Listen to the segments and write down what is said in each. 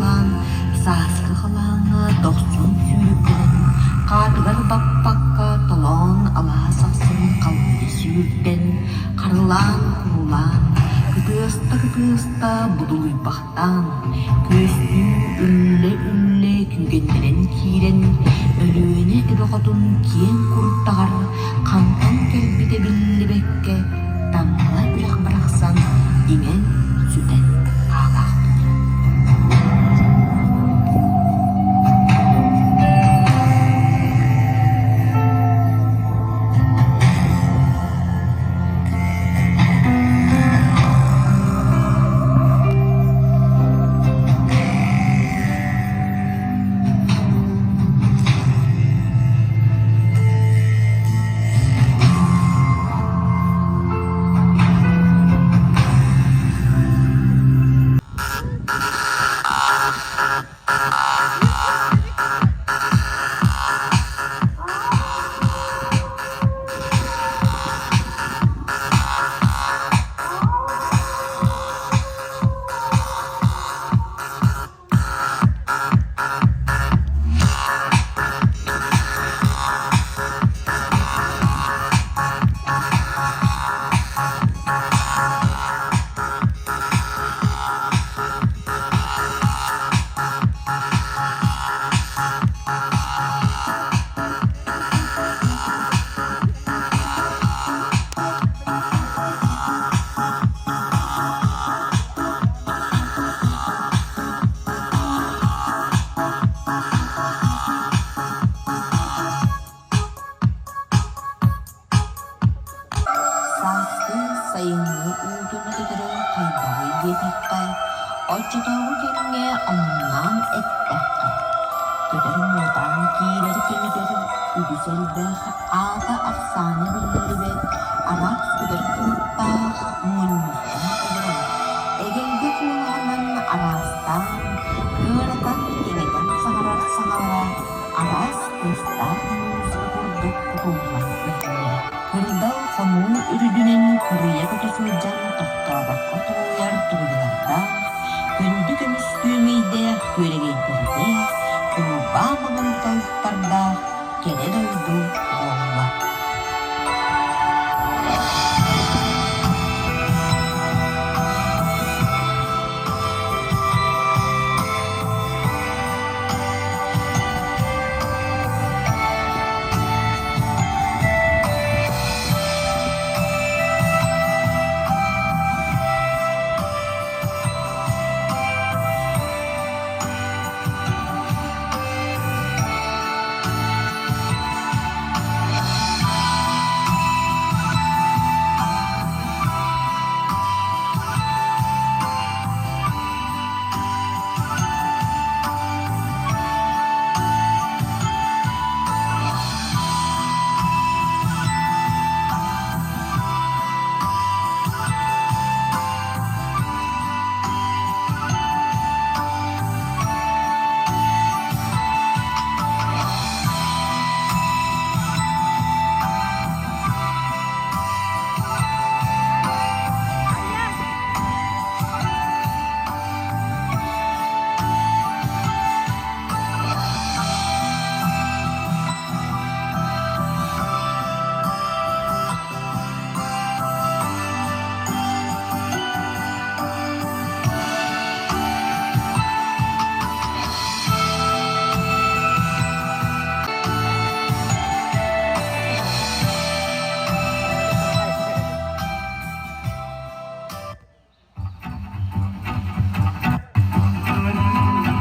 саҕалаан, сааскы халааҥҥа дохсун сүүрүк гынан, хаатыгар баппакка толоон алаас ахсын халыйа сүүрдэн, харылаан-курулаан, кытыаста-кытыаста будулуйбахтаан, күөстүү үллэ-үллэ күүгэннэрэн киирэн, Өлүөнэ эбэ хотун киэҥ куртаҕар хантан кэлбитэ биллибэккэ Таҥха үрэх барахсан иҥэн-сүтэн хаалаахтыыр. Сааскы, сайыҥҥы уутун көтөрө хайдаҕый диэтэххэ, оччотооҕу кэмҥэ омуннаан эттэххэ, көтөр муотаан киирэр кэмигэр үгүс элбэх, аата-ахсаана биллибэт араас көтөр кынаттаах мунньустан олорон, эгэлгэ куолаһынан араастаан, ыаратан, кэҥэтэн саҥарар саҥалара араас тыастаах муусука курдук кутуллан иһиллэрэ. Кырдал хонуу үрдүнэн кырыйа көтө сылдьан тохтообокко тулуйар туруйалардаах, күндү көмүс күөмэйдээх күөрэгэйдэрдээх, кулбаа маҥан тойуктардаах кэрэ дойду буолла.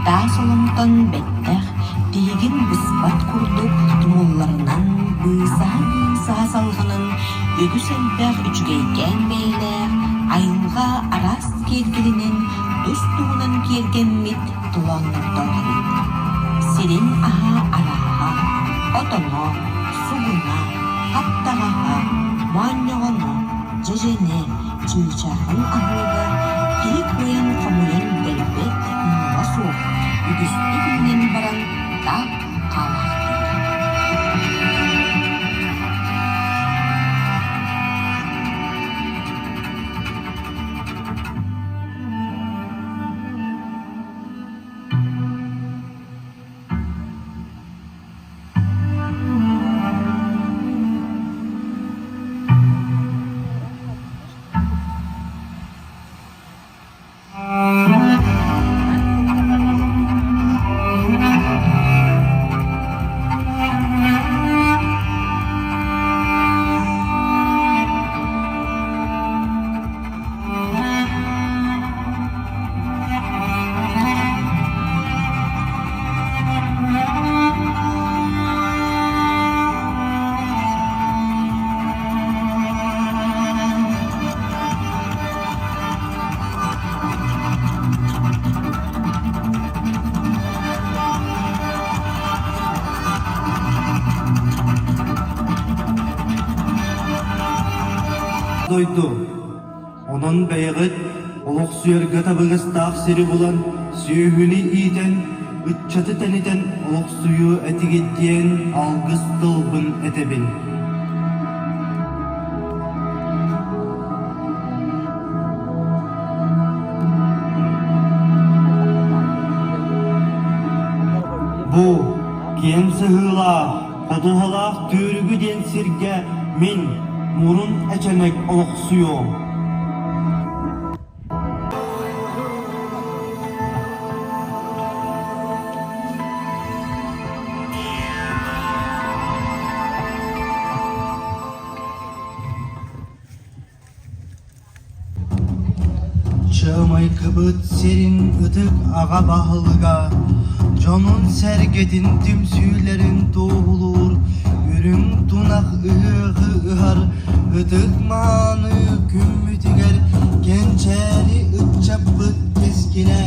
Таас оломтон бэттэх, тиһигин быспат курдук тумулларынан быысаһа-быысаһа салҕанан үгүс элбэх үчүгэйкээн бэйэлээх айылҕа араас киэргэлинэн тус-туһунан киэргэммит толооннордоох эбит. Сирин аһа арааһа, отоно, сугуна, хаптаҕаһа, моонньоҕоно, дьэдьэнэ, чыычааҕын аһылыга киһи кыайан хомуйан бүтэрбэт муҥура суох, үгүстүк үүнэн баран таах хаалаахтыыр. дойду. Онон бэйэҕит олохсуйарга табыгастаах сири булан, сүөһүнү иитэн, ыччаты тэнитэн олохсуйуо этигит диэн алгыс тылбын этэбин. Бу киэҥ сыһыылаах, ходуһалаах Түөрүгү диэн сиргэ мин, мурун эчэмэк олохсуйуом. Чыамайкыбыт сирин ытык аҕа баһылыга дьонун-сэргэтин түмсүүлэрин туоһулуур үрүҥ тунах ыһыаҕы ыһар ытык-мааны күммүтүгэр кэнчээри ыччаппыт кэскилэ.